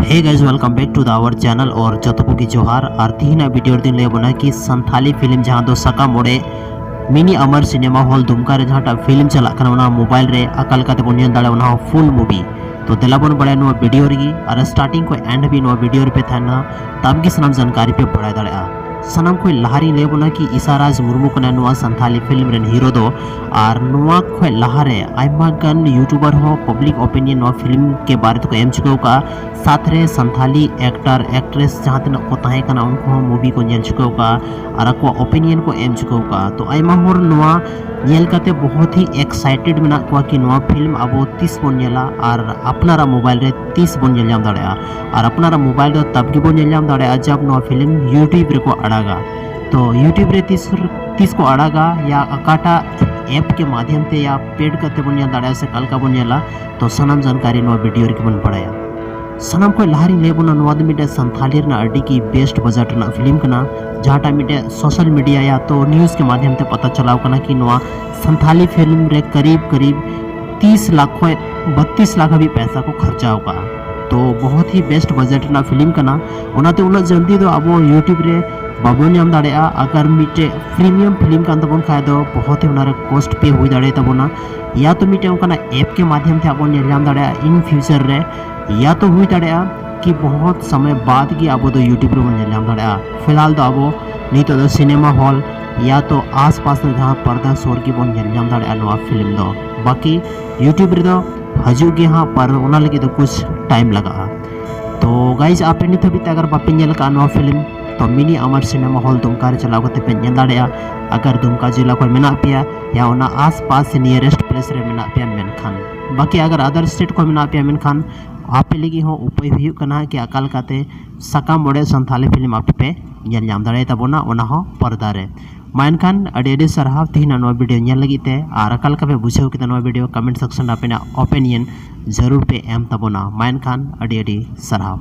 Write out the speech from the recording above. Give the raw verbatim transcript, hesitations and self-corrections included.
Hey guys, welcome back to the our channel और ᱡᱚᱛᱚ ᱠᱚᱜᱮ ᱡᱚᱦᱟᱨ। ᱟᱨ ᱛᱤᱦᱤᱧᱟᱜ ᱵᱷᱤᱰᱤᱭᱳ ᱨᱮᱫᱚᱧ ᱞᱟᱹᱭ ᱟᱵᱚᱱᱟ ᱠᱤ ᱥᱟᱱᱛᱷᱟᱞᱤ ᱯᱷᱤᱞᱢ ᱡᱟᱦᱟᱸ ᱫᱚ ᱥᱟᱠᱟᱢ ᱚᱲᱮᱡ ᱢᱤᱱᱤ ᱟᱢᱟᱨ ᱥᱤᱱᱮᱢᱟ ᱦᱚᱞ ᱫᱩᱢᱠᱟ ᱨᱮ ᱡᱟᱦᱟᱸᱴᱟᱜ ᱯᱷᱤᱞᱢ ᱪᱟᱞᱟᱜ ᱠᱟᱱᱟ, ᱚᱱᱟ ᱢᱳᱵᱟᱭᱤᱞ ᱨᱮ ᱚᱠᱟ ᱞᱮᱠᱟ ᱛᱮᱵᱚᱱ ᱧᱮᱞ ᱫᱟᱲᱮᱭᱟᱜᱼᱟ, ᱚᱱᱟ ᱦᱚᱸ ᱯᱷᱩᱞ ᱢᱩᱵᱷᱤ᱾ ᱛᱚ ᱫᱮᱞᱟ ᱵᱚᱱ ᱵᱟᱲᱟᱭᱟ ᱱᱚᱣᱟ ᱵᱷᱤᱰᱤᱭᱳ ᱨᱮᱜᱮ, ᱟᱨ ᱥᱴᱟᱨᱴᱤᱝ ᱠᱷᱚᱱ ᱮᱱᱰ ᱦᱟᱹᱵᱤᱡ ᱱᱚᱣᱟ ᱵᱷᱤᱰᱤᱭᱳ ᱨᱮᱯᱮ ᱛᱟᱦᱮᱱᱟ, ᱛᱟᱵ ᱜᱮ ᱥᱟᱱᱟᱢ ᱡᱟᱱᱠᱟᱨᱤ ᱯᱮ ᱵᱟᱲᱟᱭ ᱫᱟᱲᱮᱭᱟᱜᱼᱟ᱾ ᱥᱟᱱᱟᱢ ᱠᱷᱚᱱ ᱞᱟᱦᱟ ᱨᱤᱧ ᱞᱟᱹᱭ ᱟᱵᱚᱱᱟ ᱠᱤ ᱤᱥᱟ ᱨᱟᱡᱽ ᱢᱩᱨᱢᱩ ᱠᱟᱱᱟᱭ ᱱᱚᱣᱟ ᱥᱟᱱᱛᱷᱟᱞᱤ ᱯᱷᱤᱞᱢ ᱨᱮᱱ ᱦᱤᱨᱳ ᱫᱚ᱾ ᱟᱨ ᱱᱚᱣᱟ ᱠᱷᱚᱱ ᱞᱟᱦᱟᱨᱮ ᱟᱭᱢᱟ ᱜᱟᱱ ᱭᱩᱴᱩᱵᱟᱨ ᱦᱚᱸ ᱯᱟᱵᱽᱞᱤᱠ ᱳᱯᱤᱱᱤᱭᱚᱱ ᱱᱚᱣᱟ ᱯᱷᱤᱞᱢ ᱠᱮ ᱵᱟᱨᱮ ᱛᱮᱠᱚ ᱮᱢ ᱪᱩᱠᱟᱹᱣ ᱠᱟᱜᱼᱟ᱾ ᱥᱟᱛ ᱨᱮ ᱥᱟᱱᱛᱷᱟᱞᱤ ᱮᱠᱴᱟᱨ ᱮᱠᱴᱨᱮᱥ ᱡᱟᱦᱟᱸ ᱛᱤᱱᱟᱹᱜ ᱠᱚ ᱛᱟᱦᱮᱸ ᱠᱟᱱᱟ, ᱩᱱᱠᱩ ᱦᱚᱸ ᱢᱩᱵᱷᱤ ᱠᱚ ᱧᱮᱞ ᱪᱩᱠᱟᱹᱣ ᱠᱟᱜᱼᱟ ᱟᱨ ᱟᱠᱚᱣᱟᱜ ᱳᱯᱤᱱᱤᱭᱚᱱ ᱠᱚ ᱮᱢ ᱪᱩᱠᱟᱹᱣ ᱠᱟᱜᱼᱟ᱾ ᱛᱚ ᱟᱭᱢᱟ ᱦᱚᱲ ᱱᱚᱣᱟ ᱧᱮᱞ ᱠᱟᱛᱮ ᱵᱚᱦᱚᱛ ᱦᱤ ᱮᱠᱥᱟᱭᱴᱮᱰ ᱢᱮᱱᱟᱜ ᱠᱚᱣᱟ ᱠᱤ ᱱᱚᱣᱟ ᱯᱷᱤᱞᱢ ᱟᱵᱚ ᱛᱤᱥ ᱵᱚᱱ ᱧᱮᱞᱟ ᱟᱨ ᱟᱯᱱᱟᱨᱟᱜ ᱢᱳᱵᱟᱭᱤᱞ ᱨᱮ ᱛᱤᱥ ᱵᱚᱱ ᱧᱮᱞ ᱧᱟᱢ ᱫᱟᱲᱮᱭᱟᱜᱼᱟ᱾ ᱟᱨ ᱟᱯᱱᱟᱨᱟᱜ ᱢᱳᱵᱟᱭᱤᱞ ᱨᱮ ᱛᱟᱵ ᱜᱮᱵᱚᱱ ᱧᱮᱞ ᱧᱟᱢ ᱫᱟᱲᱮᱭᱟᱜᱼᱟ ᱡᱟᱵ ᱱᱚᱣᱟ ᱯᱷᱤᱞᱢ ᱭᱩᱴᱩᱵᱽ ᱨᱮᱠᱚ ᱟᱲᱟᱜᱟ᱾ ᱛᱚ ᱭᱩᱴᱩᱵᱽ ᱨᱮ ᱛᱤᱥ ᱛᱤᱥ ᱠᱚ ᱟᱲᱟᱜᱟ ᱭᱟ ᱚᱠᱟᱴᱟᱜ ᱮᱯ ᱠᱮ ᱢᱟᱫᱷᱭᱚᱢ ᱛᱮ ᱭᱟ ᱯᱮᱰ ᱠᱟᱛᱮ ᱵᱚᱱ ᱧᱮᱞ ᱫᱟᱲᱮᱭᱟᱜᱼᱟ ᱥᱮ ᱚᱠᱟ ᱞᱮᱠᱟ ᱵᱚᱱ ᱧᱮᱞᱟ, ᱛᱚ ᱥᱟᱱᱟᱢ ᱡᱟᱱᱠᱟᱨᱤ ᱱᱚᱣᱟ ᱵᱷᱤᱰᱤᱭᱳ ᱨᱮᱜᱮ ᱵᱚᱱ ᱵᱟᱲᱟᱭᱟ᱾ ᱥᱟᱱᱟᱢ ᱠᱷᱚᱱ ᱞᱟᱦᱟ ᱨᱤᱧ ᱞᱟᱹᱭ ᱟᱵᱚᱱᱟ, ᱱᱚᱣᱟ ᱫᱚ ᱢᱤᱫᱴᱮᱱ ᱥᱟᱱᱛᱷᱟᱞᱤ ᱨᱮᱱᱟᱜ ᱟᱹᱰᱤ ᱜᱮ ᱵᱮᱥᱴ ᱵᱟᱡᱮᱴ ᱨᱮᱱᱟᱜ ᱯᱷᱤᱞᱢ ᱠᱟᱱᱟ, ᱡᱟᱦᱟᱸᱴᱟᱜ ᱢᱤᱫᱴᱮᱱ ᱥᱳᱥᱟᱞ ᱢᱤᱰᱤᱭᱟ ᱭᱟ ᱛᱚ ᱱᱤᱭᱩᱡᱽ ᱠᱮ ᱢᱟᱫᱷᱭᱚᱢ ᱛᱮ ᱯᱟᱛᱟ ᱪᱟᱞᱟᱣ ᱠᱟᱱᱟ ᱠᱤ ᱱᱚᱣᱟ ᱥᱟᱱᱛᱷᱟᱞᱤ ᱯᱷᱤᱞᱢ ᱨᱮ ᱠᱟᱨᱤᱵ ᱠᱟᱨᱤᱵ ᱛᱤᱥ ᱞᱟᱠᱷ ᱠᱷᱚᱱ ᱵᱟᱛᱤᱥ ᱞᱟᱠᱷ ᱦᱟᱹᱵᱤᱡ ᱯᱚᱭᱥᱟ ᱠᱚ ᱠᱷᱚᱨᱪᱟᱣ ᱠᱟᱜᱼᱟ᱾ ᱛᱚ ᱵᱚᱦᱚᱛ ᱦᱤ ᱵᱮᱥᱴ ᱵᱟᱡᱮᱴ ᱨᱮᱱᱟᱜ ᱯᱷᱤᱞᱢ ᱠᱟᱱᱟ, ᱚᱱᱟᱛᱮ ᱩᱱᱟᱹᱜ ᱡᱚᱞᱫᱤ ᱫᱚ ᱟᱵᱚ ᱭᱩᱴᱩᱵᱽ ᱨᱮ ᱵᱟᱵᱚᱱ ᱧᱟᱢ ᱫᱟᱲᱮᱭᱟᱜᱼᱟ᱾ ᱟᱜᱟᱨ ᱢᱤᱫᱴᱮᱡ ᱯᱨᱤᱢᱤᱭᱟᱢ ᱯᱷᱤᱞᱢ ᱠᱟᱱ ᱛᱟᱵᱚᱱ ᱠᱷᱟᱡ ᱫᱚ ᱵᱚᱦᱚᱛ ᱦᱤ ᱚᱱᱟᱨᱮ ᱠᱚᱥᱴ ᱯᱮ ᱦᱩᱭ ᱫᱟᱲᱮᱭᱟᱛᱟᱵᱚᱱᱟ, ᱭᱟ ᱛᱚ ᱢᱤᱫᱴᱮᱡ ᱚᱱᱠᱟᱱᱟᱜ ᱮᱯ ᱠᱮ ᱢᱟᱫᱷᱭᱚᱢ ᱛᱮ ᱟᱵᱚ ᱧᱮᱞ ᱧᱟᱢ ᱫᱟᱲᱮᱭᱟᱜᱼᱟ ᱤᱱ ᱯᱷᱤᱭᱩᱪᱟᱨ ᱨᱮ, ᱭᱟ ᱛᱚ ᱦᱩᱭ ᱫᱟᱲᱮᱭᱟᱜᱼᱟ ᱠᱤ ᱵᱚᱦᱚᱛ ᱥᱚᱢᱚᱭ ᱵᱟᱫ ᱜᱮ ᱟᱵᱚ ᱫᱚ ᱭᱩᱴᱩᱵᱽ ᱨᱮᱵᱚᱱ ᱧᱮᱞ ᱧᱟᱢ ᱫᱟᱲᱮᱭᱟᱜᱼᱟ᱾ ᱯᱷᱤᱞᱦᱟᱞ ᱫᱚ ᱟᱵᱚ ᱱᱤᱛᱚᱜ ᱫᱚ ᱥᱤᱱᱮᱢᱟ ᱦᱚᱞ ᱭᱟ ᱛᱚ ᱟᱥᱯᱟᱥ ᱨᱮ ᱡᱟᱦᱟᱸ ᱯᱚᱨᱫᱟ ᱥᱩᱨ ᱜᱮᱵᱚᱱ ᱧᱮᱞ ᱧᱟᱢ ᱫᱟᱲᱮᱭᱟᱜᱼᱟ ᱱᱚᱣᱟ ᱯᱷᱤᱞᱢ ᱫᱚ᱾ ᱵᱟᱠᱤ ᱭᱩᱴᱩᱵᱽ ᱨᱮᱫᱚ ᱦᱤᱡᱩᱜ ᱜᱮ ᱦᱟᱸᱜ, ᱯᱟᱨ ᱚᱱᱟ ᱞᱟᱹᱜᱤᱫ ᱫᱚ ᱠᱩᱪ ᱴᱟᱭᱤᱢ ᱞᱟᱜᱟᱜᱼᱟ᱾ ᱛᱚ ᱜᱟᱭᱤᱡ, ᱟᱯᱮ ᱱᱤᱛ ᱦᱟᱹᱵᱤᱡ ᱛᱮ ᱟᱜᱟᱨ ᱵᱟᱯᱮ ᱧᱮᱞ ᱟᱠᱟᱫᱼᱟ ᱱᱚᱣᱟ ᱯᱷᱤᱞᱢ, ᱛᱚ ᱢᱤᱱᱤ ᱟᱢᱟᱨ ᱥᱤᱱᱮᱢᱟ ᱦᱚᱞ ᱫᱩᱢᱠᱟ ᱨᱮ ᱪᱟᱞᱟᱣ ᱠᱟᱛᱮ ᱯᱮ ᱧᱮᱞ ᱫᱟᱲᱮᱭᱟᱜᱼᱟ, ᱟᱜᱟᱨ ᱫᱩᱢᱠᱟ ᱡᱮᱞᱟ ᱠᱷᱚᱱ ᱢᱮᱱᱟᱜ ᱯᱮᱭᱟ ᱭᱟ ᱚᱱᱟ ᱟᱥᱯᱟᱥ ᱱᱤᱭᱟᱨᱮᱥᱴ ᱯᱞᱮᱥ ᱨᱮ ᱢᱮᱱᱟᱜ ᱯᱮᱭᱟ ᱢᱮᱱᱠᱷᱟᱱ᱾ ᱵᱟᱠᱤ ᱟᱜᱟᱨ ᱟᱫᱟᱨ ᱥᱴᱮᱴ ᱠᱷᱚᱱ ᱢᱮᱱᱟᱜ ᱯᱮᱭᱟ ᱢᱮᱱᱠᱷᱟᱱ ᱟᱯᱮ ᱞᱟᱹᱜᱤᱫ ᱦᱚᱸ ᱩᱯᱟᱹᱭ ᱦᱩᱭᱩᱜ ᱠᱟᱱᱟ ᱠᱤ ᱚᱠᱟ ᱞᱮᱠᱟᱛᱮ ᱥᱟᱠᱟᱢ ᱚᱲᱮᱡ ᱥᱟᱱᱛᱷᱟᱞᱤ ᱯᱷᱤᱞᱢ ᱟᱯᱮ ᱯᱮ ᱧᱮᱞ ᱧᱟᱢ ᱫᱟᱲᱮᱭᱟᱛᱟᱵᱚᱱᱟ, ᱚᱱᱟ ᱦᱚᱸ ᱯᱚᱨᱫᱟ ᱨᱮ᱾ ᱢᱟ ᱮᱱᱠᱷᱟᱱ ᱟᱹᱰᱤ ᱟᱹᱰᱤ ᱥᱟᱨᱦᱟᱣ ᱛᱮᱦᱮᱧᱟᱜ ᱱᱚᱣᱟ ᱵᱷᱤᱰᱤᱭᱳ ᱧᱮᱞ ᱞᱟᱹᱜᱤᱫ ᱛᱮ, ᱟᱨ ᱚᱠᱟ ᱞᱮᱠᱟ ᱯᱮ ᱵᱩᱡᱷᱟᱹᱣ ᱠᱮᱫᱟ ᱱᱚᱣᱟ ᱵᱷᱤᱰᱤᱭᱳ, ᱠᱚᱢᱮᱱᱴ ᱥᱮᱠᱥᱚᱱ ᱨᱮ ᱟᱯᱮᱱᱟᱜ ᱳᱯᱤᱱᱤᱭᱚᱱ ᱡᱟᱹᱨᱩᱲ ᱯᱮ ᱮᱢ ᱛᱟᱵᱚᱱᱟ᱾ ᱢᱟ ᱮᱱᱠᱷᱟᱱ ᱟᱹᱰᱤ ᱟᱹᱰᱤ ᱥᱟᱨᱦᱟᱣ᱾